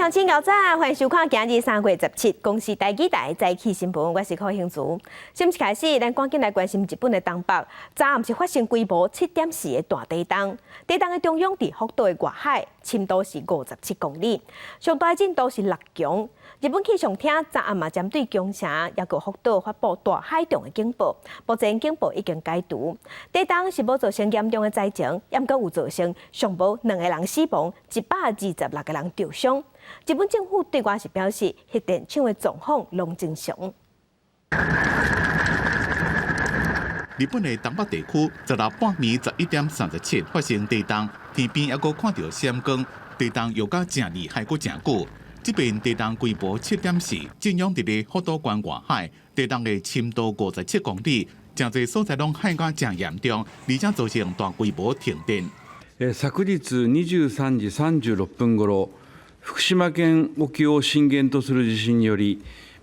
鄉親早晨，歡迎收看今日3月17公視台語台早起新聞，我是柯興慈。新聞開始，咱趕緊來關心日本的東北，昨暗是發生規模7.4的大地動，地動的中央佇福島的外海，深度是57公里，上大震度是6強。日本氣象廳昨暗嘛針對宮城抑閣福島發布大海動的警報，目前警報已經解除。地動是無造成嚴重的災情，毋過有造成上無兩個人死亡，126個人受傷。日本政府對外是表示，核電廠的狀況攏正常。日本的東北地區16半暝11點37發生地動，天邊猶閣看著閃光，地動搖甲誠厲害，閣誠久。這遍地動規模7.4，震央佇咧福島縣外海，地動的深度57公里，誠濟所在攏海甲誠嚴重，而且造成大規模停電。昨日23時36分頃、福島県沖を震源とする地震により、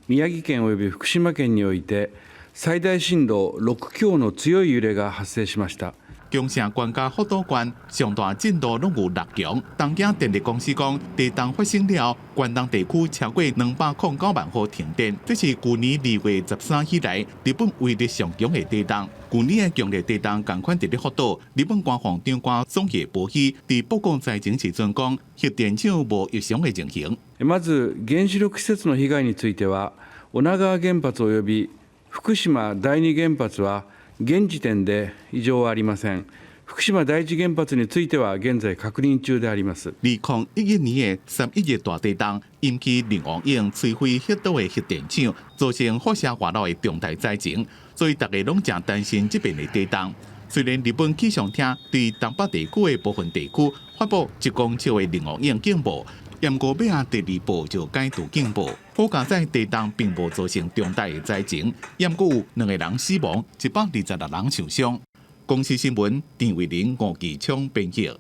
宮城県及び福島県において最大震度6強の強い揺れが発生しました。宮城縣佮福島縣上大震度攏有6強。東京電力公司講，地動發生了，關東地區超過209萬戶停電。這是舊年2月13以來，日本威力上強的地動。舊年的強烈地動仝款佇咧福島，日本官房長官松野博一佇報告災情時陣講，核電廠無異常的情形。まず原子力施設の被害については、女川原発及び福島第二原発は現時点で異常はありません。福島第一原発については現在確認中であります。2011年的3.11大地動引起磷黃湧摧毀福島的核電廠，造成輻射外漏的重大災情，所以大家攏誠擔心這遍的地動。雖然日本氣象廳對東北地區的部分地區發布1公尺的磷黃湧警報，毋過尾仔第二步就解除警報。好佳哉地動並無造成重大的災情，毋過有兩個人死亡，126人受傷。公視新聞陳慧玲、吳繼昌編譯。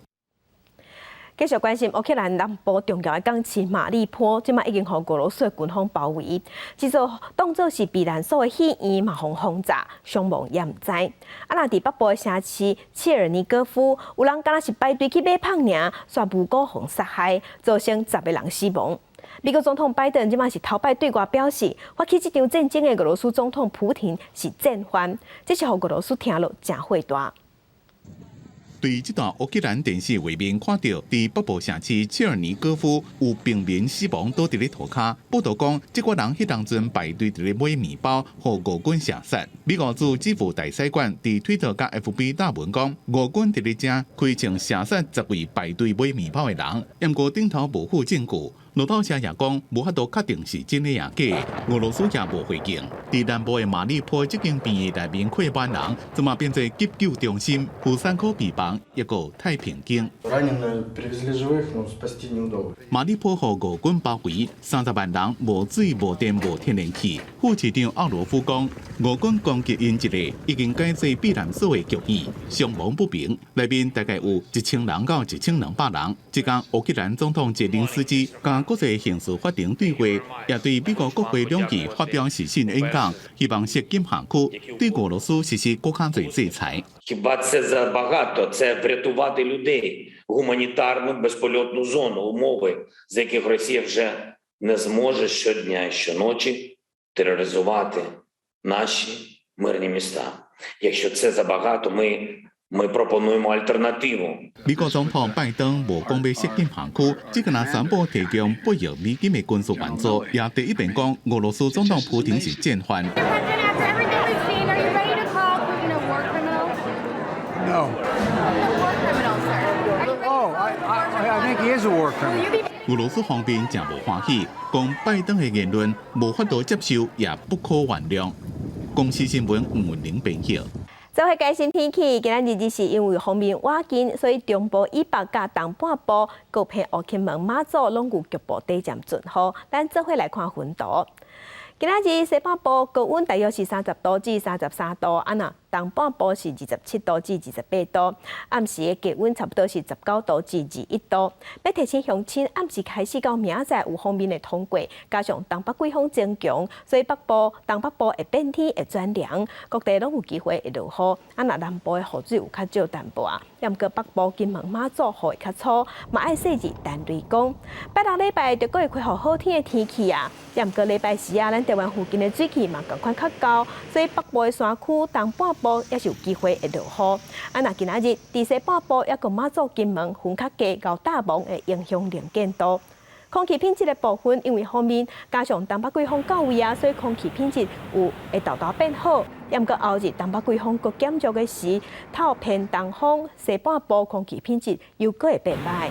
繼續關心烏克蘭南部重要的港市馬里波，這馬已經予俄羅斯的軍方包圍，這座當作是避難所的戲院嘛，予轟炸，傷亡也毋知。啊，若佇北部的城市切爾尼戈夫，有人敢若是排隊去買麭爾，煞無辜予殺害，造成10個人死亡。美國總統拜登這馬是頭擺對外表示，發起這場戰爭的俄羅斯總統普廷是戰犯，這是予俄羅斯聽落誠火大。對這段烏克蘭電視畫面看到，佇北部城市切爾尼戈夫有平民死亡倒佇咧塗跤。報道講，這個人彼當陣排隊佇咧買麵包，予俄軍射殺。美國駐基輔大使館佇推特佮 FB 貼文講，俄軍佇咧遮開槍射殺10位排隊買麵包的人，毋過頂頭無附證據。路透社也講，無法度確定是真的抑假，俄羅斯也無回應。佇南部的馬里波這間病院內面客滿人，這馬變做急救中心、婦產科病房，抑閣太平間。馬里波予俄軍包圍，30萬人無水、無電、無天然氣。副市長奧羅夫講，俄軍攻擊𪜶一个已經改做避難所的劇院，傷亡不明。內面大概有1000人到1200人。這工烏克蘭總統澤連斯基佮國際刑事法庭對話，也對美國國會兩院發表視訊演講，希望設禁航區對俄羅斯實施閣較濟制裁。 Хіба це забагато? Це врятувати людей, гуманітарну безпольотну зону, умови, за яких Росія вже не зможе щодня і щоночі тероризувати наші мирні міста. Якщо це забагато, ми пропонуємо альтернативу. 美國總統拜登無講欲設禁航區，只敢若宣布提供8億美金的軍事援助，也第一遍講俄羅斯總統普廷是戰犯。 President, after everything we've seen, are you ready to call Putin a war criminal? No. A war criminal, sir. Are you ready Oh, to call him a war I think he is a war criminal? criminal. Will you be 俄羅斯方面誠無歡喜，講拜登的言論無法度接受，也不可原諒。公視新聞吳文玲編譯。做伙關心天氣，今仔日日是因為鋒面倚近，所以中部以北佮東半部、高屏、金門、馬祖攏有局部短暫陣雨。咱做伙來看雲圖。今仔日西半部高溫大約是30度至33度，啊若東半部是27度至28度，暗時的低溫差不多是19度至21度。欲提醒鄉親，暗時開始到明仔載有鋒面會通過，加上東北季風增強，所以北部、東北部會變天會轉涼，各地攏有機會會落雨。啊，若南部的雨水有較少淡薄仔，毋過北部金門馬祖雨會較粗，嘛愛細緻陳雷公。拜六禮拜就閣會恢復好天的天氣啊，毋過禮拜四啊，咱台灣附近的水汽嘛仝款較厚，所以北部的山區、東半部也是有機會會落雨。啊，若今仔日佇西半部抑閣馬祖金門雲較濟，𠢕搭霧會影響能見度。空氣品質的部分，因為鋒面加上東北季風到位啊，所以空氣品質有會沓沓變好。毋過後日東北季風閣減弱的時，透偏東風，西半部空氣品質又閣會變䆀。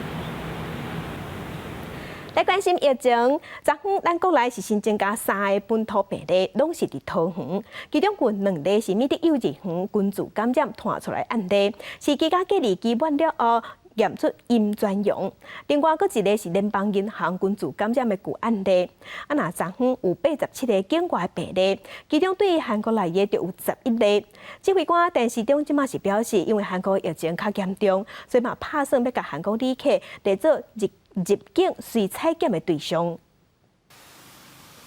來關心疫情，昨昏咱國內是新增加三个本土病例，攏是佇桃園，其中有兩例是美德幼稚園群聚感染傳出來案例，是居家隔離期滿了後驗出陰轉陽。另外，閣一个是聯邦銀行群聚感染的舊案例。啊，若昨昏有87个境外病例，其中對韓國來的就有11例。指揮官陳時中這馬是表示，因為韓國疫情較嚴重，所以嘛拍算欲共韓國旅客列做入境隨採檢的對象。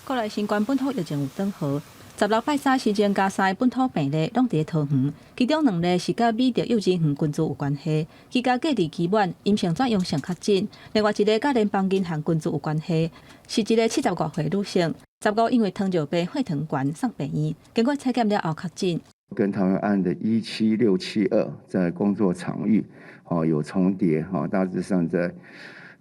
國內新冠本土疫情有轉好，16拜三新增加三个本土病例，攏佇桃園，其中兩例是佮美德幼稚園群聚有關係，居家隔離期滿，陰性轉陽性確診；另外一个佮聯邦銀行群聚有關係，是一个70外歲女性，15因為糖尿病血糖懸送病院，經過採檢了後確診。跟桃園案的17672在工作場域，哦有重疊，哈，大致上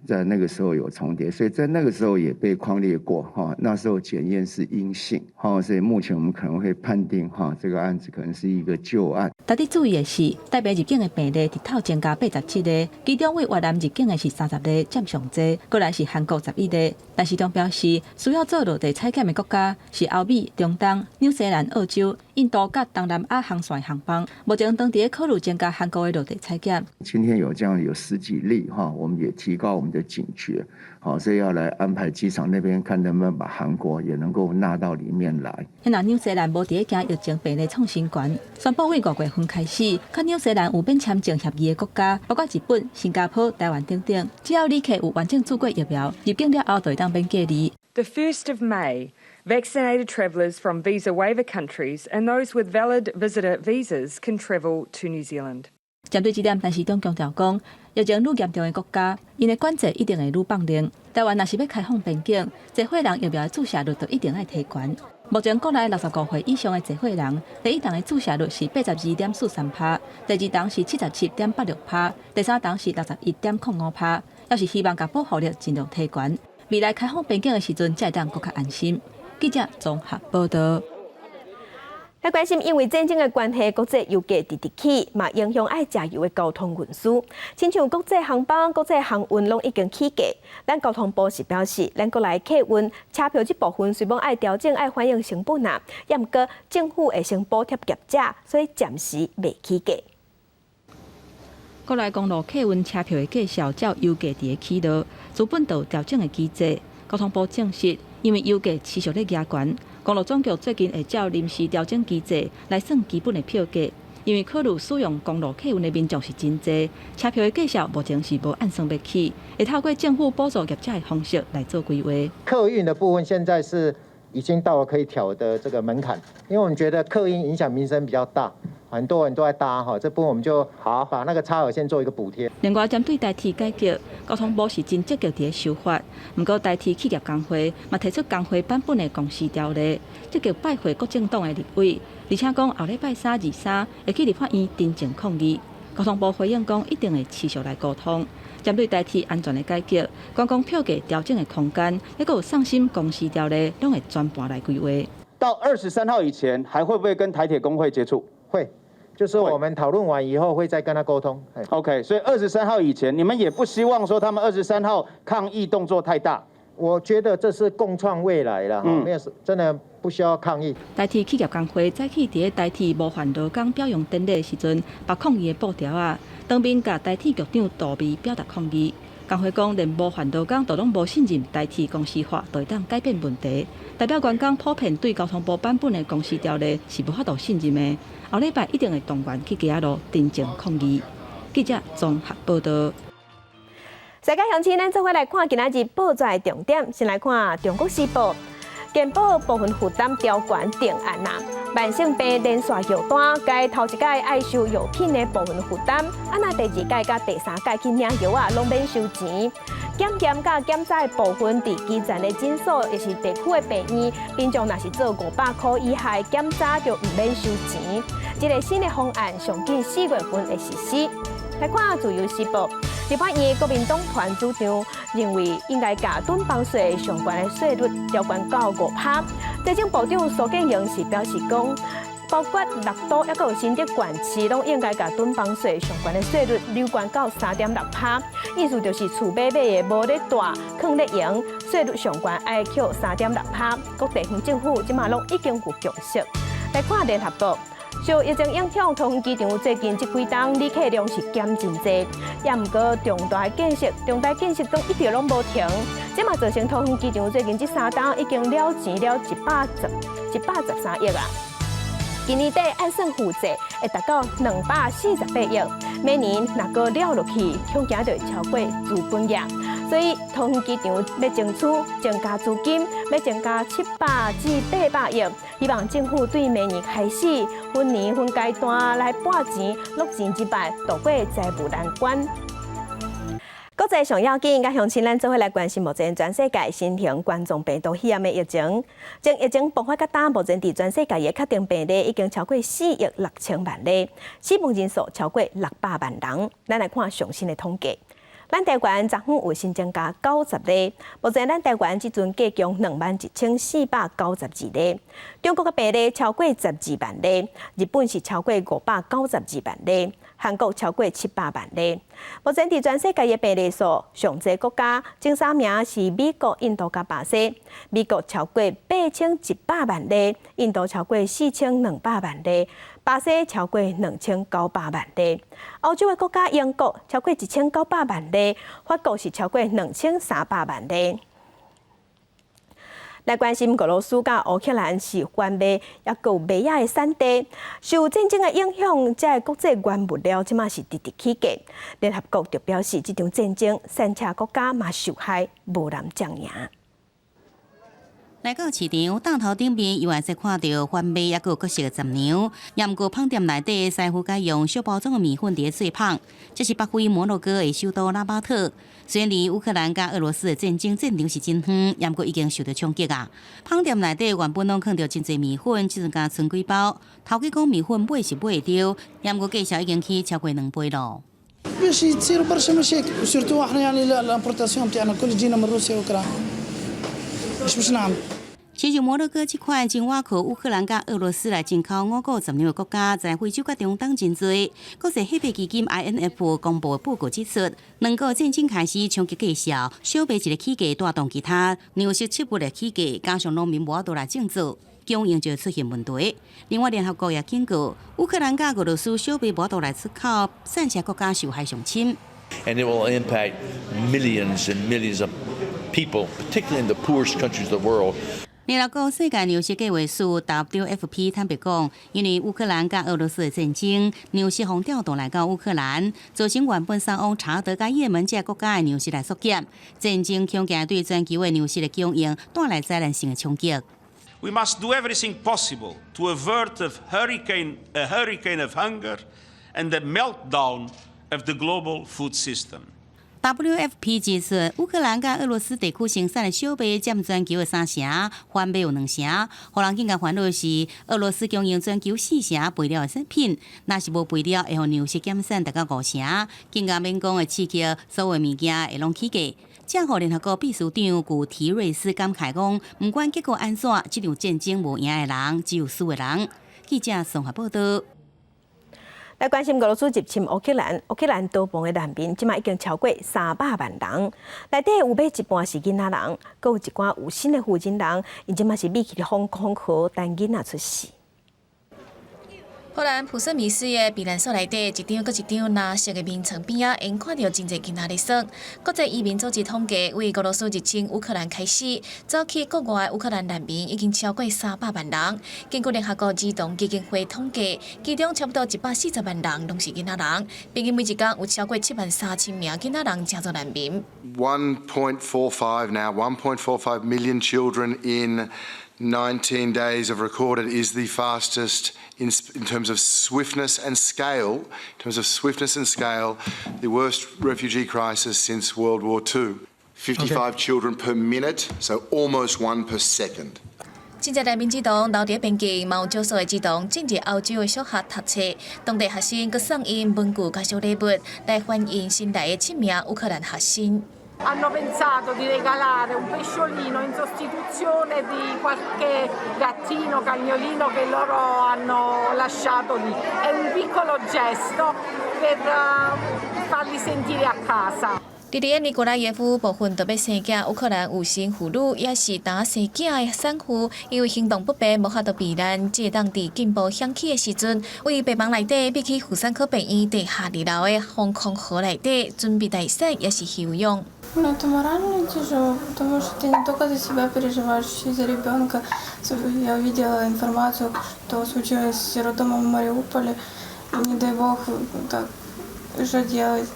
在那個時候有重疊，所以在那個時候也被匡列過，哈，那時候檢驗是陰性，哈，所以目前我們可能會判定，哈，這個案子可能是一個舊案。值得注意的是，台北入境的病例日透增加87个，其中對越南入境的是30个，佔上濟，過來是韓國11个。陳時中表示，需要做落地採檢的國家是歐美、中東、紐西蘭、澳洲、印度佮東南亞航線航班。目前當地考慮增加韓國的落地採檢。今天有這樣有十幾例，哈，我們也提高我們的警覺，好，所以要來安排機場那邊，看能不能把韓國也能夠納到裡面來。那紐西蘭無佇咧驚疫情病例創新懸，宣布對5月份開始，佮紐西蘭有免簽證協議的國家，包括日本、新加坡、台灣等等，只要旅客有完整注過疫苗，入境了後就會當免隔離。 The 1st of May, vaccinated travellers from visa waiver countries and those with valid visitor visas can travel to New Zealand. 針對這點，陳時中強調講，疫情愈嚴重的國家，𪜶的管制一定會愈放寬。台灣若是欲開放邊境，濟歲人疫苗的注射率就一定愛提懸。目前國內65歲以上的濟歲人，第一針的注射率是82.43%，第二針是77.86%，第三針是61.05%，猶是希望共保護力盡量提懸。未來開放邊境的時陣，才會當閣較安心。記者綜合報道。來關心，因為戰爭的關係，國際油價直直起，嘛影響愛食油的交通運輸。親像國際航班、國際航運攏已經起價。咱交通部是表示，咱國內客運車票這部分雖罔愛調整，愛反映成本啊，也毋過政府會先補貼業者，所以暫時袂起價。國內公路客運車票的價數照油價佇咧起落，資本就有調整的機制。交通部證實，因為油價持續咧加懸，公路總局最近會照臨時調整機制來算基本的票價。因為考慮使用公路客運的民眾是真濟，車票的價數目前是無按算欲起，會透過政府補助業者的方式來做規劃。客運的部分現在是已經到了可以調的這個門檻，因為我們覺得客運影響民生比較大。很多人都在搭哈，這部分我們就好把那個差額先做一個補貼。另外，針對台鐵改革，交通部是真積極佇咧修法，毋過台鐵企業工會嘛提出工會版本的公司條例，積極拜會各政黨的立委，而且講後禮拜三、二三會去立法院陳情抗議。交通部回應講，一定會持續來溝通，針對台鐵安全的改革、觀光票價調整的空間，抑閣有送審公司條例，攏會全盤來規劃。到23號以前，還會不會跟台鐵工會接觸？會。就是我們討論完以後會再跟他溝通。 OK，所以二十三號以前，你們也不希望說他們二十三號抗議動作太大。我覺得這是共創未來啦，沒有真的不需要抗議。台鐵企業工會早起佇咧台鐵模範勞工表揚典禮時陣，拔抗議的布條仔，當面共台鐵局長杜眉表達抗議。工會講，連無環勞工都攏無信任代替公司化，就會當改變問題。代表員工普遍對交通部版本的公司條例是無法度信任的。後禮拜一定會動員去街仔路陳情抗議。記者綜合報道。世界鄉親，咱做伙來看今仔日報紙的重點。先來看《中國時報》，健保部分負擔調懸定案啊，慢性病連續藥單，該頭一屆愛收藥品的部分負擔，啊若第二屆佮第三屆去領藥啊，攏免收錢。檢驗佮檢查的部分，佇基層的診所，抑是地區的病院，民眾若是做500箍以下的檢查，就毋免收錢。這个新的方案上緊4月份會實施。來看《自由時報》，立法院國民黨團主張認為應該共囤房稅上懸的稅率調懸到5趴。財政部長蘇建榮是表示講，包括六都抑閣有新竹縣市，攏應該共囤房稅上懸的稅率留懸到3.6趴。意思就是厝買買的無咧蹛，囥咧用，稅率上懸愛扣3.6趴。各地方政府這馬攏已經有共識。來看聯合報。受疫情影響，桃園機場最近這幾冬旅客量是減真濟，也毋過重大建設，重大建設攏一直攏無停，這嘛造成桃園機場最近這三冬已經了錢了113億啊！今年底按算負債會達到248億，明年若閣了落去，恐驚就會超過資本額。所以桃園機場欲爭取增加資金，欲增加700至800億，希望政府對明年開始分年分階段來撥錢、落錢之敗，渡過財務難關。國際上要緊，佮鄉親咱做伙來關心目前全世界新型冠狀病毒肺炎的疫情。從疫情爆發到今，目前佇全世界的確定病例已經超過4億6千萬例，死亡人數超過600萬人。咱來看上新的統計。咱台灣昨昏有新增加90例，目前咱台灣這陣計共21,492例。中國的病例超過12萬例，日本是超過592萬例，韓國超過700萬例。目前佇全世界的病例數，上濟國家前三名是美國、印度佮巴西。美國超過8100萬例，印度超過4200萬例，巴西超過2900萬例。歐洲的國家英國超過1900萬例，法國是超過2300萬例。來關心俄羅斯佮烏克蘭是番麥，抑閣有麥仔的產地，受戰爭的影響，這个國際原物料這馬是直直起價。聯合國就表示，這場戰爭，產車國家嘛受害，無人將贏。來到市場，檔頭頂面猶會使看著番麥抑閣有各式的雜糧，也毋過麭店內底師傅改用小包裝的麵粉佇咧做麭。這是北非摩洛哥的首都拉巴特。雖然離烏克蘭佮俄羅斯的戰爭戰場是真遠，也毋過已經受著衝擊啊。麭店內底原本攏囥著真濟麵粉，這陣敢賰幾包。頭家講麵粉買是買會著，也毋過價數已經起超過2倍咯。 باش تصيروا برشا مشاكل surtout احنا يعني l'importation تاعنا الكل تجينا من روسيا واوكرانيا ايش باش نعمل 親像摩洛哥這款真倚靠烏克蘭佮俄羅斯來進口五穀雜糧的國家，在非洲佮中東真濟。國際貨幣基金 IMF 公布報告指出，兩國戰爭開始衝擊價數，小麥一个起價帶動其他糧食作物的起價，加上農民無法度來種作，供應就出現問題。另外，聯合國也警告，烏克蘭佮俄羅斯小麥無法度來出口，產車國家受害上深。 And it will impact millions and millions of people, particularly in the poorest countries of the world. 聯合國世界糧食計劃署 WFP 坦白講，因為烏克蘭佮俄羅斯的戰爭，糧食予調動來到烏克蘭，造成原本送往查德佮也門這個國家的糧食來縮減，戰爭恐驚對全球的糧食的供應帶來災難性的衝擊。 We must do everything possible to avert a hurricane of hunger and the meltdown of the global food system. WFP 指出，烏克蘭佮俄羅斯地區生產的小麥佔全球的三成，番麥有兩成。予人更加煩惱的是，俄羅斯供應全球四成肥料的產品，若是無肥料，會予糧食減產達到五成，更加免講會刺激所有物件會攏起價。這予聯合國秘書長古提瑞斯感慨講：毋管結果按怎，這場戰爭無贏的人，只有輸的人。記者綜合報道。來關心俄羅斯入侵烏克蘭，烏克蘭逃亡的難民，這馬已經超過300萬人。內底有欲一半是囡仔人，閣有一寡有新的婦人，𪜶這馬是秘去風空河等囡仔出世。波蘭普什米斯的避難所內底，一張閣一張藍色的眠床邊仔，會看著真濟囡仔咧耍。國際移民組織統計，為俄羅斯入侵烏克蘭開始，走去國外烏克蘭難民已經超過300萬人。根據聯合國兒童基金會統計，其中差不多140萬人攏是囡仔人，平均每一工有超過7萬3千名囡仔人成做難民。 1.45 now, 1.45 million children in 19 days of recorded is the fastest in terms of swiftness and scale, in terms of swiftness and scale, the worst refugee crisis since World War II. 55 children per minute, so almost one per second. 真濟難民兒童留佇邊境，嘛有少數的兒童進入歐洲的小學讀冊。當地學生閣送𪜶文具佮小禮物，來歡迎新來的七名烏克蘭學生。 Hanno pensato di regalare un pesciolino in sostituzione di qualche gattino, cagnolino che loro hanno lasciato lì. È un piccolo gesto per farli sentire a casa. 佇咧尼古拉耶夫部分著欲生囝，烏克蘭有新婦女也是焦生囝的產婦，因為行動不便，無法度避難，才會當佇警報響起的時陣，為病房內底避去婦產科病院地下二樓的防空壕內底準備待產，抑是休養。 Ну, это морально тяжело, потому что ты не только за себя переживаешь, еще и за ребенка. Я увидела информацию, что случилось с роддомом в Мариуполе. Не дай бог, так, что делать?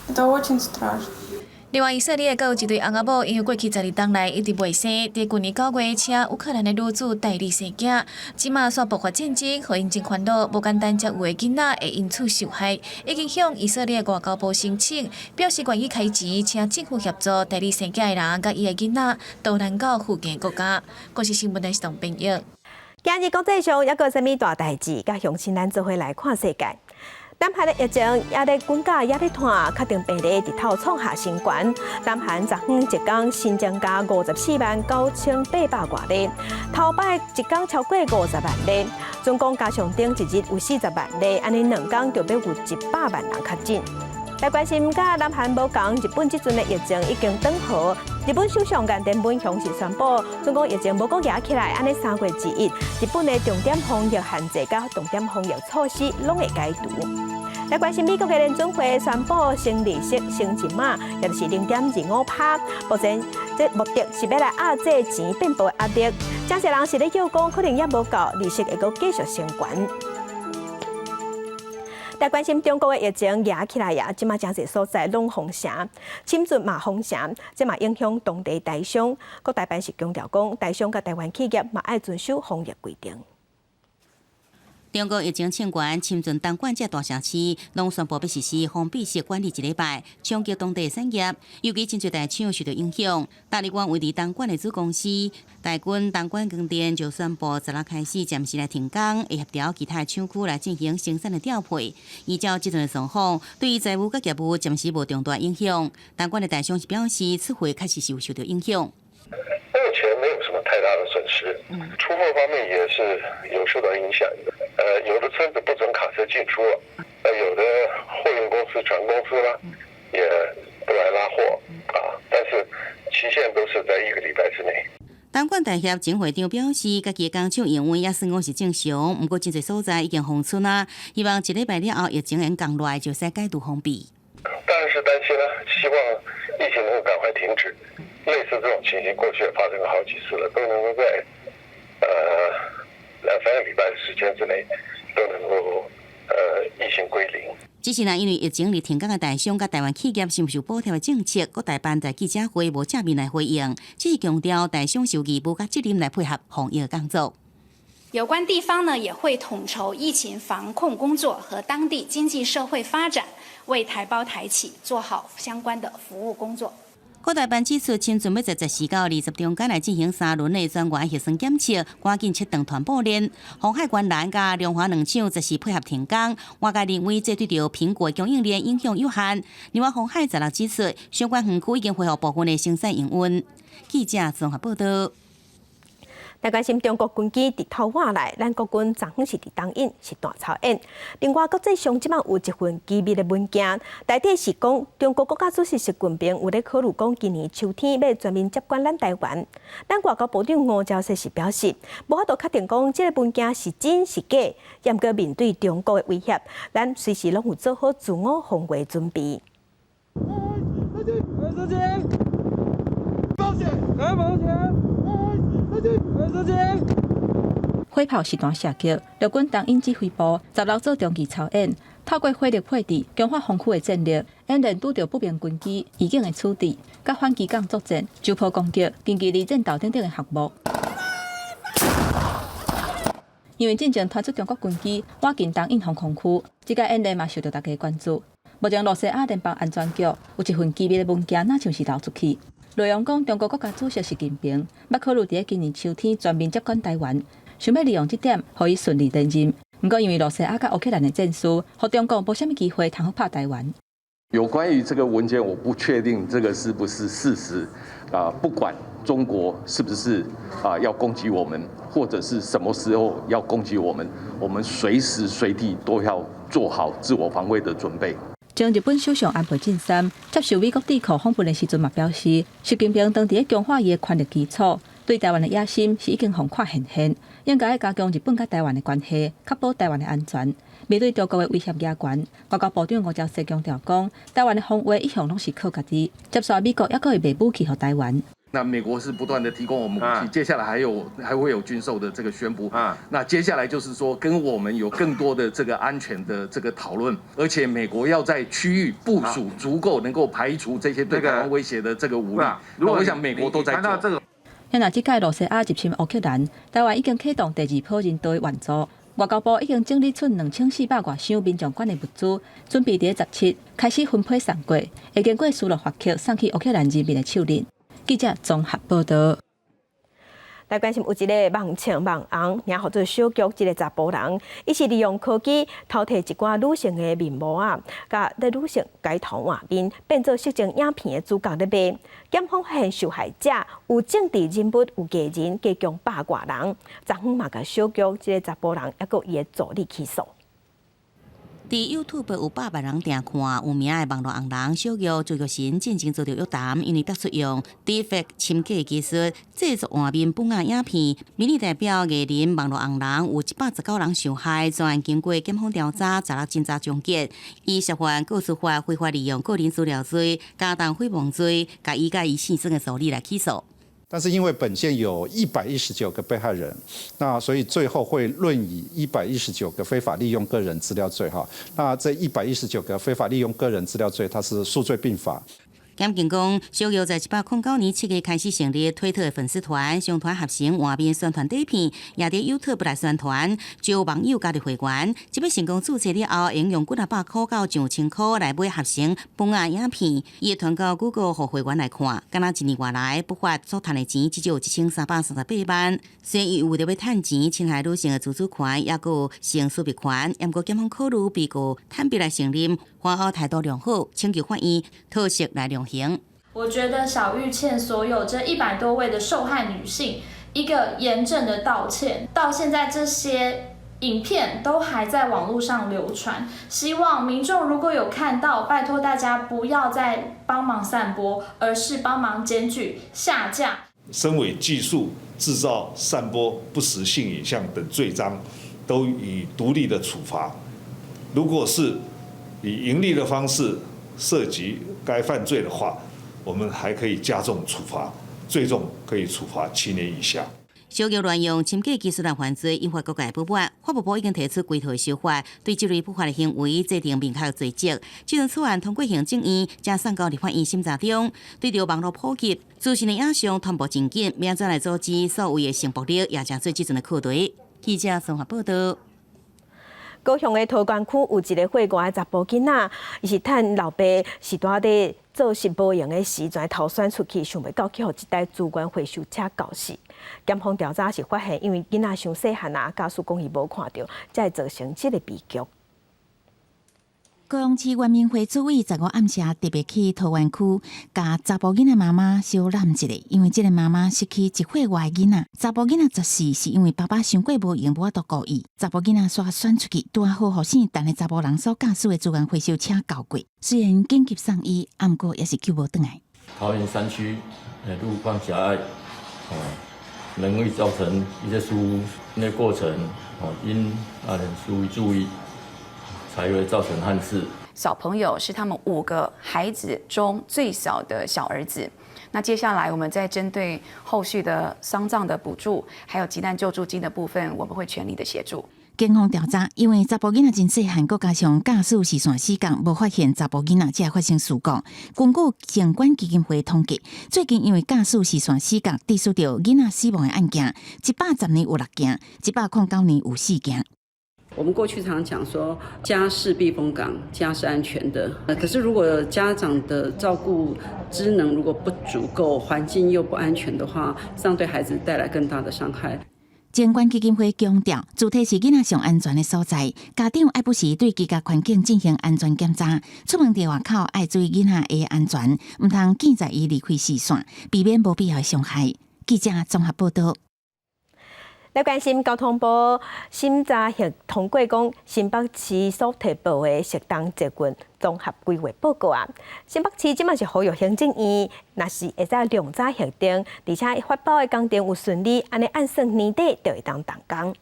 Это очень страшно. 另外，以色列閣有一對翁仔某，因為過去12冬來一直袂生，佇舊年9月請烏克蘭的女子代理生囝，這馬煞爆發戰爭，予𪜶真煩惱，無簡單才有的囡仔會因此受害，已經向以色列外交部申請，表示願意開錢請政府協助代理生囝的人佮伊的囡仔逃難到附近國家。國視新聞電視台編譯。今日國際上猶閣有啥物大代誌？佮鄉親咱做伙來看世界。南韓的疫情猶咧滾架，猶咧湠，確診病例日頭創下新高。南韓昨昏一工新增加54萬9800外例，頭擺一工超過50萬例。總共加上頂一日有40萬例，按呢兩工就欲有100萬人確診。來關心佮南韓無仝，日本這陣的疫情已經轉好。日本首相岸田文雄是宣布，總講疫情無閣夯起來，按呢3月1日，日本的重點防疫限制佮重點防疫措施攏會解除。來關心美國的聯準會宣布升利息升一碼，也就是0.25趴。目前這目的是欲來壓制錢變薄的壓力。真濟人是咧叫講，可能猶無夠，利息會閣繼續升懸。來關心中國的疫情夯起來呀，這馬真濟所在攏封城，深圳嘛封城，這嘛影響當地台商。國台辦是強調講，台商佮台灣企業嘛愛遵守防疫規定。中國疫情衝懸，深圳、東莞這大城市攏宣布欲實施封閉式管理一禮拜，衝擊當地產業，尤其真濟大廠受到影響。大立光位佇東莞的子公司大軍東莞光電就宣布，十六開始暫時來停工，會協調其他廠區來進行生產的調配。依照這陣的狀況，對於財務佮業務暫時無重大影響。東莞的台商是表示，此回確實是有受到影響。目前沒有什麼太大的損失，出貨方面也是有受到影響。有的村子不准卡車進出了，有的貨運公司、船公司呢也不來拉貨啊，但是期限都是在一個禮拜之內。東莞大協前會長表示，家己的工廠營運也算講是正常，毋過真濟所在已經封村啊，希望一禮拜了後疫情會降落來，就使解除封閉。當然是擔心啦，希望疫情能夠趕快停止。類似這種情形過去也發生過好幾次了，都能夠在2、3個禮拜的時間之內都能夠疫情歸零。只是呢，因為疫情而停工的台商佮台灣企業是毋是有補貼的政策，國台辦在記者會無正面來回應，只是強調台商是有義務佮責任來配合防疫工作。有關地方呢，也會統籌疫情防控工作和當地經濟社會發展，為台胞台企做好相關的服務工作。國台辦指出，深圳欲在14到20中間來進行三輪的全員核酸檢測，趕緊切斷傳播鏈。鴻海觀瀾佮龍華兩廠則是配合停工，外界認為這對著蘋果供應鏈影響有限。另外，鴻海十六指出，相關園區已經恢復部分的生產營運。記者綜合報道。來關心中國軍機佇偷倚來，咱國軍昨昏是佇東引是大操演。另外，國際上這擺有一份機密的文件，內底是講中國國家主席習近平有咧考慮講，今年秋天欲全面接管咱台灣。咱外交部長吳釗燮是表示，無法度確定講這个文件是真是假，毋過面對中國的威脅，咱隨時攏有做好自我防衛準備。保險，保險。火炮實彈射擊，陸軍東引指揮部16做中期操演，透過火力配置強化防區的戰力，演練拄著不明軍機預警的處置，佮反機港作戰、就波攻擊、近距離戰鬥等等的項目。因為進前傳出中國軍機倚近東引防空區，這個演練嘛受著大家關注。目前露西亞聯邦安全局有一份機密的文件，若像是流出去。內容講，中國國家主席習近平欲考慮佇今年秋天全面接管台灣，想欲利用這點，予伊順利連任。毋過，因為露西亞佮烏克蘭的戰事，予中國無啥物機會通好拍台灣。有關於這個文件，我不確定這個是不是事實啊。不管中國是不是啊要攻擊我們，或者是什麼時候要攻擊我們，我們隨時隨地都要做好自我防衛的準備。前日本首相安倍晉三接受美國智庫訪問的時陣嘛表示，習近平當佇咧強化伊的權力基礎，對台灣的野心是已經予看現現，應該加強日本佮台灣的關係，確保台灣的安全。面對中國的威脅嚴懸，外交部長吳釗燮強調講，台灣的防衛一向攏是靠家己，接續美國猶閣會賣武器予台灣。那美國是不斷的提供我們武器，接下來還會有軍售的這個宣布。那接下來就是說跟我們有更多的這個安全的這個討論，而且美國要在區域部署足夠能夠排除這些對台灣威脅的這個武力。那我想美國都在做。那這屆露西亞入侵烏克蘭，台灣已經啟動第二波人道援助，外交部已經整理出2400外箱民眾捐的物資，準備佇17開始分批送過，會經過斯洛伐克送去烏克蘭人民的手裡。記者綜合報導。來關心有一个網紅網紅，名號做小玉，這个查埔人，伊是利用科技偷提一寡女性的面膜啊，共咧女性改頭換面，變做色情影片的主角咧賣。檢方發現受害者有政治人物、有藝人，加共百外人。昨昏嘛，共小玉這个查埔人，猶閣伊的助理起訴。佇 YouTube 有百萬人訂看，有名的網路紅人小玉朱玉神進前遭著約談，因為爆出用 Deepfake 深假技術製作換面本仔影片，民意代表、藝人、網路紅人有119人受害，全案經過檢方調查，16偵查終結，以涉犯個資法非法利用個人資料罪、加重誹謗罪，共伊佮伊先生的助理來起訴。但是因為本件有119個被害人，那所以最後會論以一百一十九個非法利用個人資料罪哈。那這一百一十九個非法利用個人資料罪，它是數罪併罰。檢警講，小玉在109年7月開始成立推特的粉絲團，上傳合成畫面宣傳短片，也佇 YouTube 來宣傳，招網友加入會員。這擺成功註冊了後，會用幾若百箍到上千箍來買合成本仔影片，伊會傳到 Google 予會員來看。敢若一年外來，不法所趁的錢至少有1338萬。雖然伊為著欲趁錢，侵害女性的自主權，猶閣有性私密權，毋過檢方考慮被告坦白來承認，犯後態度良好，請求法院特赦來量刑。我覺得小玉欠所有這100多位的受害女性一個嚴正的道歉。到現在這些影片都還在網絡上流傳，希望民眾如果有看到，拜託大家不要再幫忙散播，而是幫忙檢舉下架。深偽技術製造、散播不實性影像等罪章，都予以獨立的處罰。如果是以營利的方式涉及該犯罪的話，我們還可以加重處罰，最重可以處罰7年以下。小玉亂用深假技術來犯罪，引發各界不滿。法務部已經提出規套修法，對這類不法的行為制定明確罪責。這項草案通過行政院，正送到立法院審查中。對著網路普及、資訊的影像傳播真緊，欲按怎來阻止所謂的性暴力，也成做這陣的課題。記者綜合報導。高雄的桃園區有一个歲外的查埔囡仔，伊是趁老爸是蹛咧做事無閒的時陣偷竄出去，想袂到去予一台資源回收車轎死。檢方調查是發現，因為囡仔傷細漢啊，駕駛講伊無看著，才會造成這个悲劇。高雄市原民會主委15暗時特別去桃園區，共查埔囡仔媽媽相攬一下，因為這个媽媽失去1歲外囡仔，查埔囡仔十四是因為爸爸傷過無閒無法度顧伊，查埔囡仔煞選出去，拄仔好予姓陳的查埔人所駕駛的資源回收車轎過，雖然緊急送醫，毋過也是救無轉來。桃園山區路況狹隘，哦，容易造成一些疏忽，那過程哦，應啊注意注意，才會造成憾事。小朋友是他們五個孩子中最小的小兒子。那接下來我們在針對後續的喪葬的補助，還有急難救助金的部分，我們會全力的協助。警方調查，因為查埔囡仔真細漢，閣加上駕駛視線死角，無發現查埔囡仔，才會發生事故。根據城管基金會統計，最近因為駕駛視線死角，致使著囡仔死亡的案件，110年有六件，109年有四件。我們過去常講說，家是避風港，家是安全的。可是如果家長的照顧職能如果不足夠，環境又不安全的話，這樣對孩子帶來更大的傷害。城管基金會強調，主體是囡仔上安全的所在，家長愛不時對居家環境進行安全檢查，出門佇外口愛注意囡仔的安全，毋通見在伊離開視線，避免無必要的傷害。記者綜合報道。來關心交通部審查核通過講新北市所提報的適當捷運綜合規劃報告啊。新北市這馬是呼籲行政院，若是會使量早核定，而且發包的工程有順利，按呢按算年底就會當動工。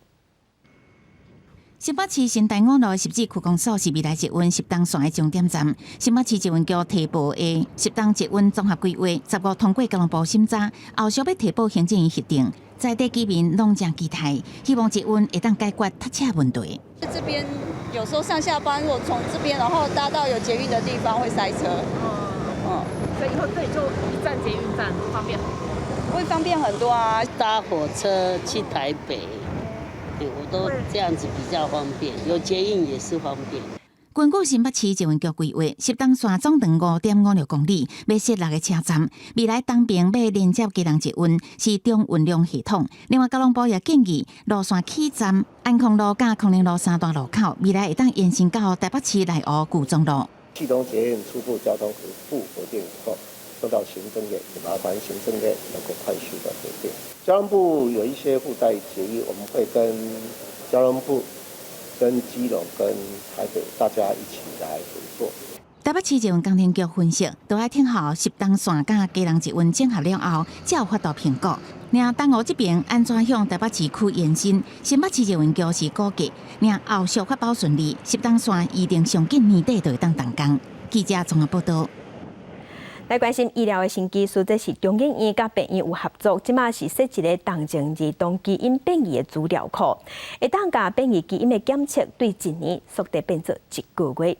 新北市新大五路汐止區公所是未來捷運汐東線的終點站。新北市捷運局提報的汐東捷運綜合規劃，15通過交通部審查，後續欲提報行政院核定。在地居民攏誠期待，希望捷運會當解決塞車問題。這邊有時候上下班，如果從這邊然後搭到有捷運的地方會塞車。嗯，所以以後這裡就一站捷運站，方便很多。會方便很多啊！搭火車去台北。我都這樣子比較方便，有捷運也是方便。根據新北市捷運局規劃，汐東線總長5.56公里，欲設六个車站。未來東邊欲連接基隆捷運是中運量系統。另外，交通部也建議路線起站安康路佮康寧路三大路口，未來會當延伸到台北市內湖舊莊路。汐東捷運初步交通部核定以後，送到行政院，麻煩行政院能夠快速的核定。交通部有一些附帶決議，我們會跟交通部、跟基隆、跟台北大家一起來合作。台北市捷運工程局分析，都愛等候汐東線佮基隆捷運整合了後，才有法度評估。爾東湖這邊按怎向台北市區延伸？新北市捷運局是估計，爾後續發包順利，汐東線預定上緊年底就會當動工。記者綜合報道。來關心醫療的新技術，這是中研院佮病院有合作，這馬是設一个重症兒童基因變異的資料庫，會當共變異基因的檢測，對一年縮短變做一個月。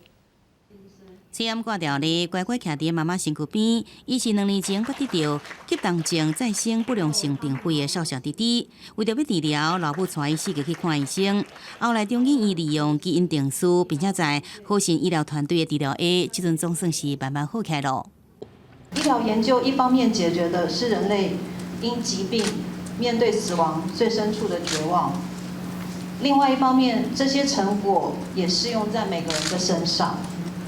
喙罨掛牢咧，乖乖徛佇媽媽身軀邊。伊是2年前閣得著急重症再生不良性病肺的少小弟弟，為著欲治療，老母帶伊四界去看醫生。後來中研院利用基因定序，並且在好心醫療團隊的治療下，這陣總算是慢慢好起來囉。醫療研究一方面解決的是人類因疾病面對死亡最深處的絕望，另外一方面，這些成果也適用在每個人的身上，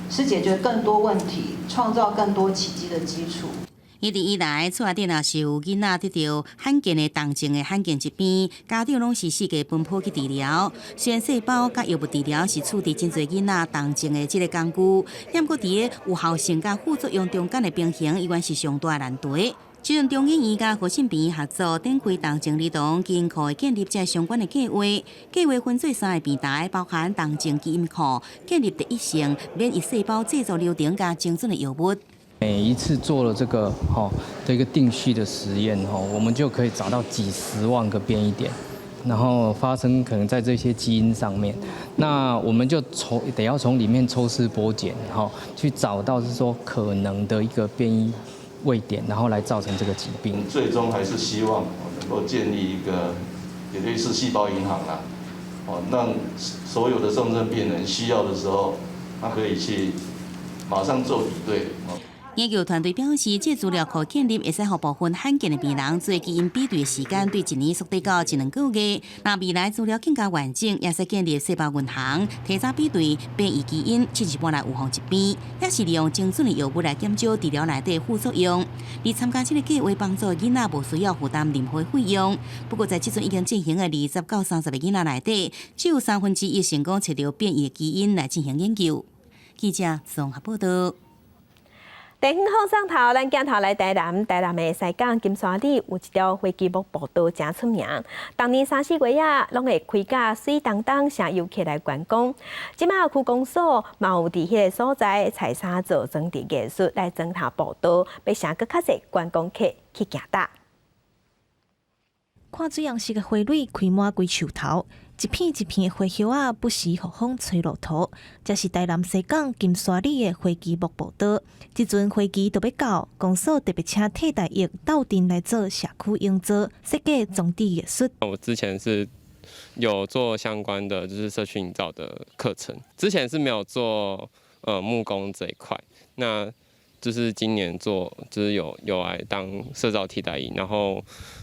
是解決更多問題、創造更多奇蹟的基礎。一直以來，厝內底若是有囡仔得著罕見的重症的罕見疾病，家長攏是四界奔波去治療。雖然細胞佮藥物治療是處置真濟囡仔重症的這个工具，毋過佇个有效性佮副作用中間的平衡，依然是上大難題。這陣中研院佮和信病院合作，展開重症兒童基因庫的建立這相關的計劃。計劃分做三个平台，包含重症基因庫、建立特異性免疫細胞製作流程佮精準的藥物。每一次做了這個哈的一個定序的實驗哈，我們就可以找到幾十萬個變異點，然後發生可能在這些基因上面，那我們就從得要從裡面抽絲剝繭哈，去找到是說可能的一個變異位點，然後來造成這個疾病。最終還是希望能夠建立一個也類似細胞銀行啦，哦，讓所有的重症病人需要的時候，他可以去馬上做比對。研究團隊表示，這資料庫建立會使予部分罕見的病人做基因比對的時間對一年縮短到一兩個月。若未來資料更加完整，也使建立細胞銀行，提早比對變異基因，試一半來預防疾病，也是利用精準的藥物來減少治療內底副作用。而參加這個計畫幫助的囡仔無需要負擔任何費用。不過，在這陣已經進行的20到30個囡仔內底，只有1/3成功揣著變異基因來進行研究。記者綜合報道。地方放送頭，咱鏡頭來台南，台南的西港金沙里有一條花旗木步道誠出名。逐年三四月仔，攏會開甲媠當當，誠遊客來觀光。這馬區公所嘛有佇彼个所在採砂做裝置藝術來裝頭步道，欲吸閣較濟觀光客去行踏。看水紅色的花蕊開滿規樹頭，一片一片的花葉仔不時予風吹落塗。這是台南西港金沙里的花旗木步道。這陣花期就欲到，公所特別請替代役鬥陣來做社區營造設計裝置藝術。我之前是有做相關的，就是社區營造的課程。之前是沒有做木工這一塊，那就是今年做，就是有來當社造替代役，然後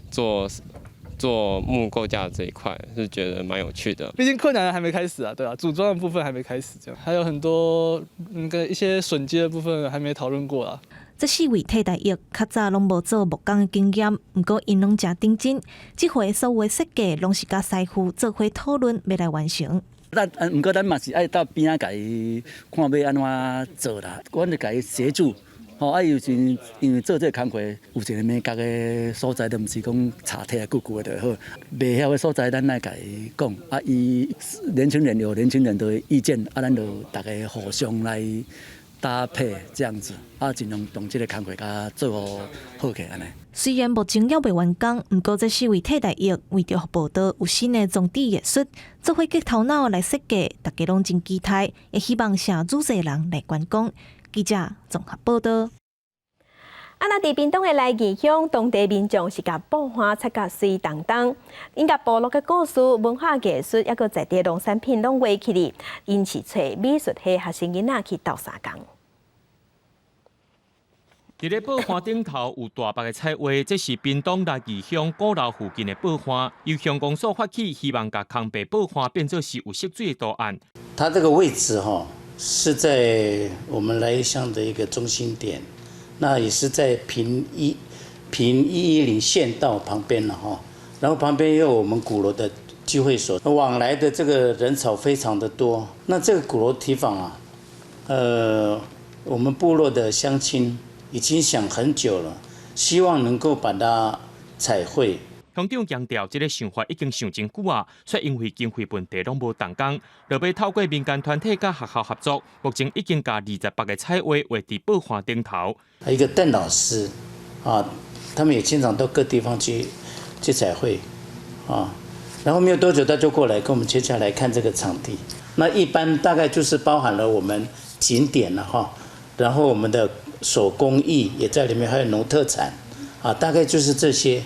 做木構架這一塊是覺得蠻有趣的。畢竟困難還沒開始啊，對啊，組裝的部分還沒開始，這樣還有很多那個一些榫接的部分還沒討論過啊。這四位替代役較早攏無做木工的經驗，毋過𪜶攏誠認真。這回所有的設計攏是佮師傅做伙討論，欲來完成。咱毋過咱嘛是愛到邊仔共伊看欲按怎做啦，阮就共伊協助。吼啊，有時因為做這個工課有一個眉角的所在，都毋是講柴提來固固的就好。袂曉的所在，咱愛共伊講。啊，伊年輕人有年輕人的意見，啊，咱就逐家互相來搭配這樣子，啊，盡量將這個工課共做好起來按呢。雖然目前猶未完工，毋過這四位替代役為著步道有新的裝置藝術，做伙激頭腦來設計，大家攏真期待，也希望誠愈濟人來觀光。記者綜合報道。啊，若佇屏東的來義鄉，當地民眾是共布花插甲媠當當，𪜶共部落的故事、文化藝術，抑閣在地農產品攏畫起來，𪜶是揣美術系學生囡仔去鬥相共。佇咧布花頂頭有大幅的彩畫，這是屏東來義鄉鼓樓附近的布花，由鄉公所發起，希望共空白布花變做是有色水的圖案。它這個位置哈，是在我們來義鄉的一個中心點，那也是在平110縣道旁邊了哈，然後旁邊又有我們鼓樓的聚會所，往來的這個人潮非常的多。那這個鼓樓堤防啊，我們部落的鄉親已經想很久了，希望能夠把它彩繪。鄉長強調，這個想法已經想真久啊，卻因為經費問題攏無動工。落尾透過民間團體佮學校合作，目前已經共28個彩畫畫佇布花頂頭。一個鄧老師啊，他們也經常到各地方去彩繪啊，然後沒有多久他就過來跟我們接下來看這個場地。那一般大概就是包含了我們景點了哈，然後我們的手工藝也在裡面，還有農特產啊，大概就是這些，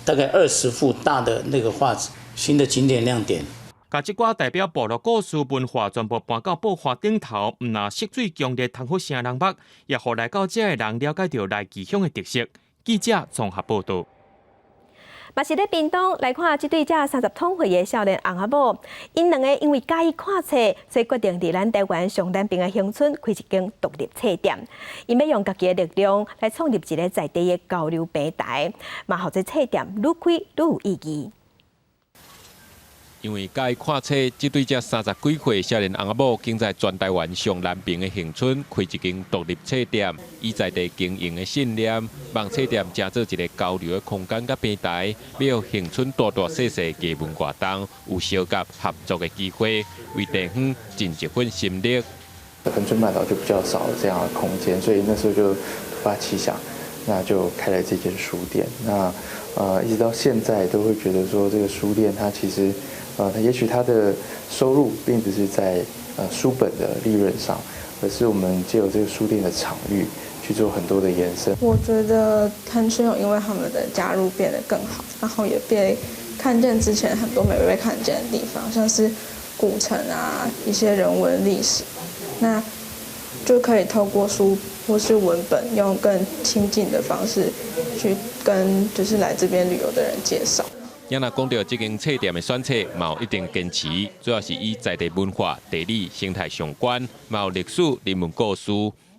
大概20幅大的那個畫，新的景點亮點。共這寡代表部落故事文化全部搬到布花頂頭，毋但色水強烈，通予成人目，也予來到遮的人了解著來義鄉的特色。記者綜合報道。嘛是咧屏東來看，這對才30通歲的少年翁仔某，𪜶兩个因為佮意看冊，所以決定佇咱台灣上南邊的鄉村開一間獨立冊店。𪜶欲用家己的力量來創立一个在地的交流平台，嘛予這冊店愈開愈有意義。因為佮意看冊，這對才30幾歲少年翁仔某，竟在全台灣上南邊的恆春開一間獨立冊店，以在地經營的信念，望冊店成做一个交流的空間佮平台，欲予恆春大大細細藝文活動有相佮合作的機會，為地方盡一份心力。恆春半島就比較少這樣的空間，所以那時候就突發奇想，那就開了這間書店。那一直到現在都會覺得說，這個書店它其實。也許他的收入並不是在書本的利潤上，而是我們借由這個書店的場域去做很多的延伸。我覺得恆春有因為他們的加入變得更好，然後也被看見之前很多沒被看見的地方，像是古城啊，一些人文歷史。那就可以透過書或是文本，用更親近的方式去跟就是來這邊旅遊的人介紹。也若講著這間冊店的選冊，嘛有一定堅持，主要是以在地文化、地理、生態相關，嘛有歷史、人文故事。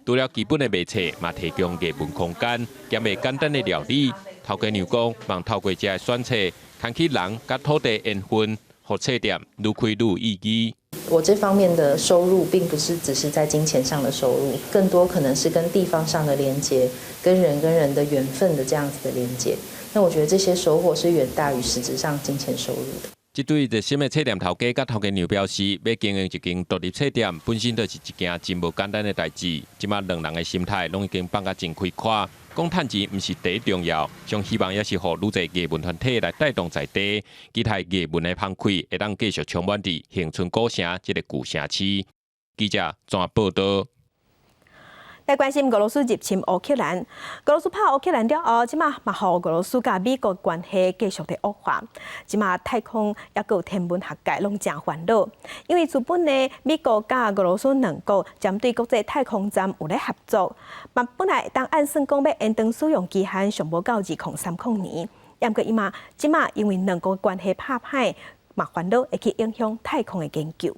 除了基本的賣冊，嘛提供藝文空間，兼賣簡單的料理。頭家娘講，望透過這个選冊，牽起人佮土地緣分，予冊店愈開愈有意義。我這方面的收入，並不是只是在金錢上的收入，更多可能是跟地方上的連接，跟人跟人的緣分的這樣子的連接。那我覺得這些收穫是遠大於實質上金錢收入的。這對熱心的冊店頭家佮頭家娘表示，欲經營一間獨立冊店，本身就是一件真無簡單的代誌。這馬兩人的心態攏已經放甲真開闊，講趁錢毋是第一重要，上希望也是予愈濟藝文團體來帶動在地，期待藝文的芳氣會當繼續充滿佇恆春古城這個舊城市。記者綜合報導。來關心俄羅斯入侵烏克蘭，俄羅斯拍烏克蘭了後，這馬嘛予俄羅斯佮美國關係繼續佇惡化。這馬太空抑閣有天文學界攏誠煩惱，因為原本呢，美國佮俄羅斯兩國針對國際太空站有咧合作，嘛本來當按算講欲延長使用期限上無到2030年，毋過伊嘛這馬因為兩國關係拍歹，嘛煩惱會去影響太空的研究。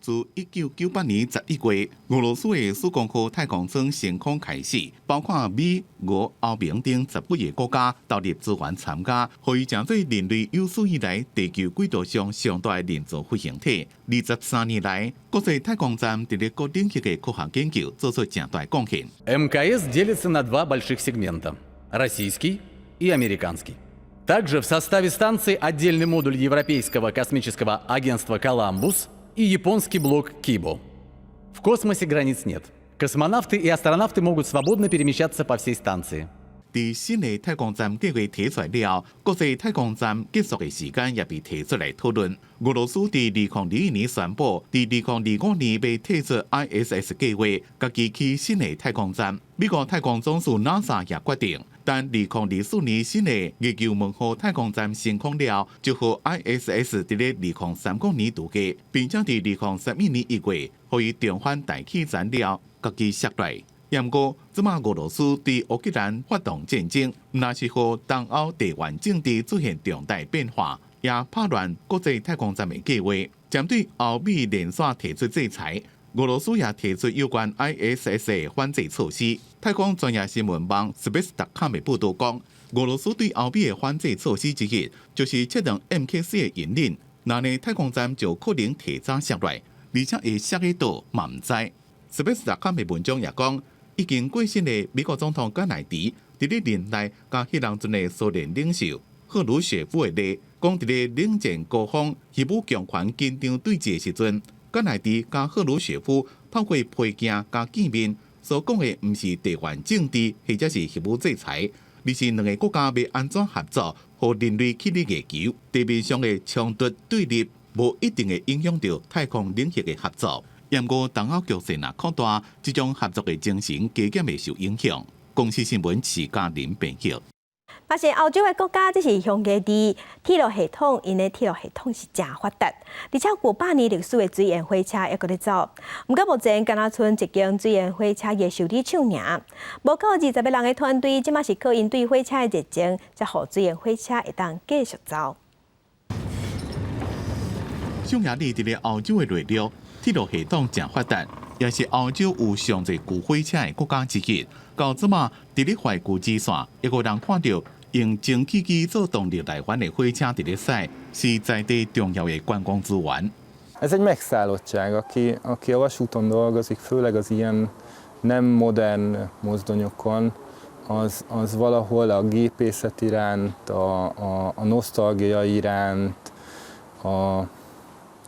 自1998年11月，俄羅斯的曙光號太空艙升空開始，包括美、俄、歐盟等十幾个國家投入資源參加，予伊成做人類有史以來地球軌道上上大的人造飛行體。23年來，國際太空站佇咧各領域的科學研究做出誠大貢獻。 МКС делится на два больших сегмента – российский и американский. Также в составе станции отдельный модуль Европейского космического агентства «Коламбус» и японский блок «Кибо». В космосе границ нет. Космонавты и астронавты могут свободно перемещаться по всей станции. 佇新的太空站計劃提出來了後，國際太空站結束的時間也被提出來討論。俄羅斯佇2021年宣布，佇2025年欲退出 ISS 計劃，家己起新的太空站。美國太空總署 NASA 也決定，等2024年新的月球問號太空站升空了，就予 ISS 佇咧2030年度過，並且佇2031年1月，予伊重返大氣層了，家己卸落來。毋過，這馬俄羅斯對烏克蘭發動戰爭，毋但是予東歐地緣政治出現重大變化，也拍亂國際太空站的計劃。針對歐美連續提出制裁，俄羅斯也提出有關 ISS 的反制措施。太空專業新聞網 Space.com 的報導講，俄羅斯對歐美的反制措施之一，就是切斷 MK 四的營運，那呢太空站就可能提早卸落來，而且會卸佇佗嘛毋知。Space.com 的文章也講，已經過身的美國總統甘乃迪，佇咧任內佮彼當陣的蘇聯領袖赫魯雪夫會話，講佇咧冷戰高峰、核武強權緊張對峙的時陣，甘乃迪佮赫魯雪夫透過批件佮見面，所講的毋是地緣政治或者是核武制裁，而是兩个國家欲按怎合作，予人類去佇月球地面上的衝突對立，無一定會影響著太空領域的合作。毋過東歐局勢若擴大，這種合作的精神加減會受影響。公視新聞徐嘉玲編譯。嘛是歐洲的國家，這是匈牙利鐵路系統，𪜶的鐵路系統是誠發達，而且過百年歷史的水煙火車猶閣咧走。毋過目前敢若賰一間水煙火車的修理廠爾，無夠20個人的團隊，這馬是靠𪜶對火車的熱情，才予水煙火車會當繼續走。匈牙利佇咧歐洲的內陸，鐵路系統誠發達，也是歐洲有上濟舊火車的國家之一。到這馬佇咧懷舊支線，猶閣通看著用蒸汽機做動力來源的火車佇咧駛，是在地重要的觀光資源。 Ez egy megszállottság, aki a vasúton dolgozik, főleg az ilyen nem modern mozdonyokon, az valahol a gépészet iránt, a nosztalgia iránt,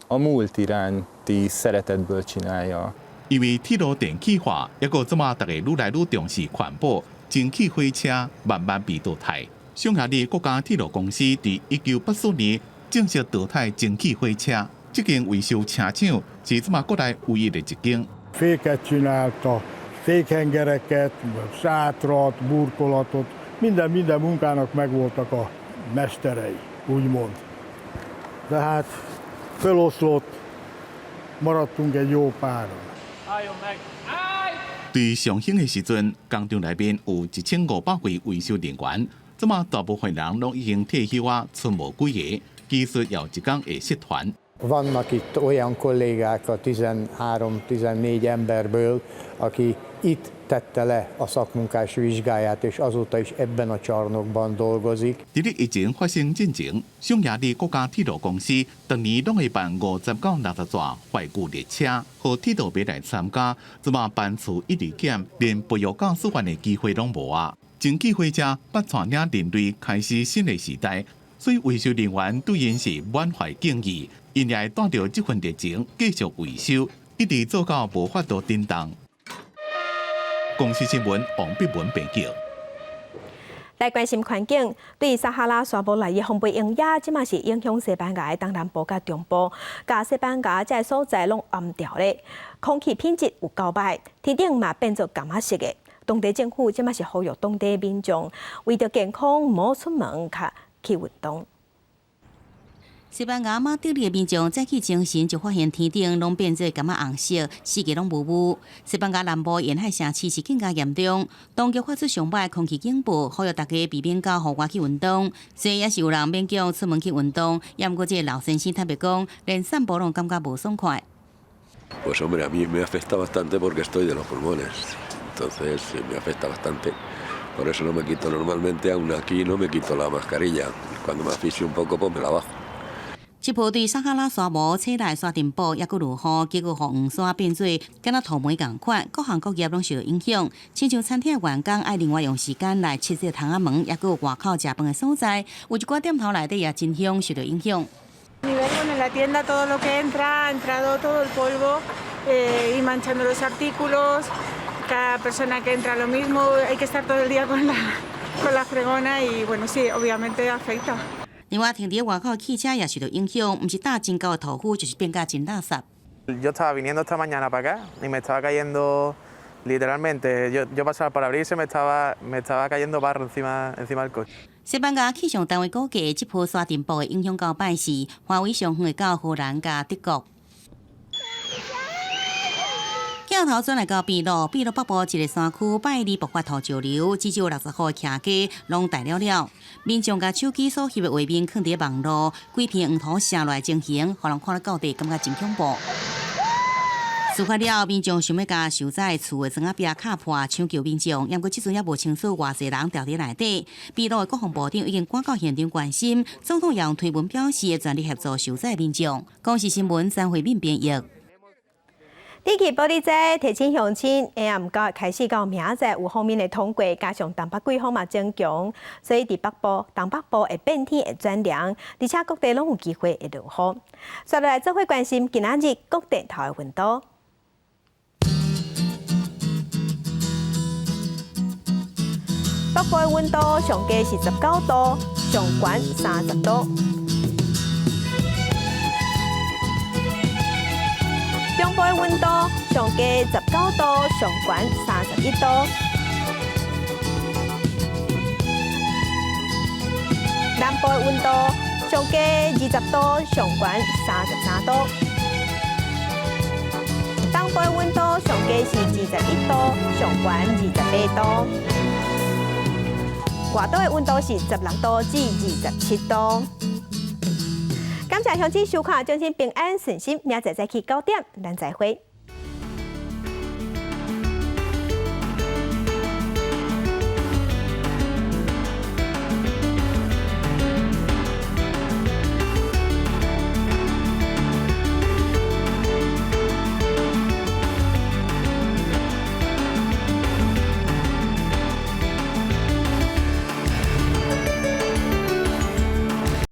a múlt iránti szeretetből csinálja. 因為鐵路電氣化，猶閣這馬逐家愈來愈重視環保，蒸汽火車慢慢被淘汰。匈牙利國家鐵路公司佇1984年正式淘汰蒸汽火車，這間維修車廠是這馬國內唯一的一間。 Féket csinálta, fékhengereket, sátrat, burkolatot, minden munkának megvoltak a mesterei, úgymond. De hát föloszlott, maradtunk egy jó páran. 對上興的時陣，工廠內面有1500位維修人員，這馬大部分人攏已經退休啊，賰無幾個，技術有一工會失傳。 Vannak itt olyan kollégák a 13-14 emberből, aki itt tette le a szakmunkás vizsgáját, és azóta is ebben a csarnokban dolgozik. 佇咧疫情發生進前，匈牙利國家鐵路公司逐年攏會辦50到60逝懷舊列車，予鐵路迷來參加。這馬班次一直減，連培育駕駛員的機會攏無啊！蒸汽火車欲帶領人類開始新的時代，所以維修人員對𪜶是滿懷敬意，𪜶也會帶著這份熱情繼續維修，一直做到無法度振動。公視新聞王碧文編輯。來關心環境，對撒哈拉沙漠內的烘焙鷹野，這馬是影響西班牙的東南部佮中部，共西班牙這个所在攏淹掉咧，空氣品質有夠歹，天頂嘛變做柑仔色的。當地政府這馬是呼籲當地民眾為著健康，毋好出門，較去運動。西班牙馬德里的民眾早起清晨就發現天頂攏變做柑仔紅色，四界攏霧霧。西班牙南部沿海城市是更加嚴重，當局發出上擺空氣警報，呼籲大家避免到戶外去運動。雖然也是有人勉強出門去運動，也毋過這个老先生坦白講，連散步攏感覺無爽快。 Pues hombre, a mí me afecta bastante porque estoy de los pulmones, entonces me afecta bastante. Por eso no me quito normalmente, aún aquí no me quito la mascarilla. Cuando me asfixio un poco, pues me la bajo. 這波對撒哈拉沙漠吹來沙塵暴，猶閣落雨，結果予黃沙變做敢若塗煤仝款，各行各業攏受到影響。親像餐廳員工愛另外用時間來拭這窗仔門，猶閣有外口食飯的所在，有一寡店頭內底也真兇受到影響。 Bueno, en la tienda todo lo que entra, ha entrado todo el polvo y manchando los artículos. Cada persona que entra lo mismo, hay que estar todo el día con la fregona y bueno, sí, obviamente afecta. 另外，停佇外口汽車也受到影響，毋是焦真厚的塗灰，就是變甲真垃圾。 Yo estaba viniendo esta mañana para acá y me estaba cayendo literalmente, yo pasaba el parabrisas y me estaba cayendo barro encima del coche. 西班牙氣象單位估計，這波沙塵暴的影響較歹是範圍上遠會到荷蘭佮德國。鏡頭轉來到秘魯，秘魯北部一個山區拜二爆發土石流，至少60戶的徛家攏大了了。民眾共手機所翕的畫面囥佇網路，規片黃土瀉落來情形，予人看了到底感覺真恐怖。事發了，民眾想欲共受災厝的窗仔壁敲破，搶救民眾，毋過這陣猶無清楚偌濟人牢佇內底。秘魯的國防部長已經趕到現場關心，總統也用推文表示會全力協助受災民眾。公視新聞張慧敏編譯。天氣玻璃仔提醒鄉親，下暗到開始到明仔載有鋒面的通過，加上東北季風嘛增強，所以佇北部、東北部會變天會轉涼，而且各地攏有機會會落雨。接落來做伙關心今仔日各地頭的溫度。北部的溫度上低是19度，上懸30度。中部的溫度上低19度，上懸31度。南部的溫度上低20度，上懸33度。東部的溫度上低是21度，上懸28度。外島的溫度是16度至27度。感謝鄉親收看，祝恁平安順心，明仔載早起9點，咱再會。